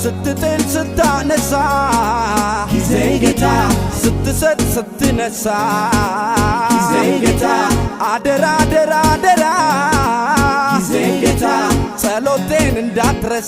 ስትጥል ስታነሳ፣ ጊዜ ጌታ፣ ስትሰጥ ስትነሳ፣ ጊዜ ጌታ፣ አደራ አደራ አደራ፣ ጊዜ ጌታ፣ ጸሎቴን እንዳትረሳ።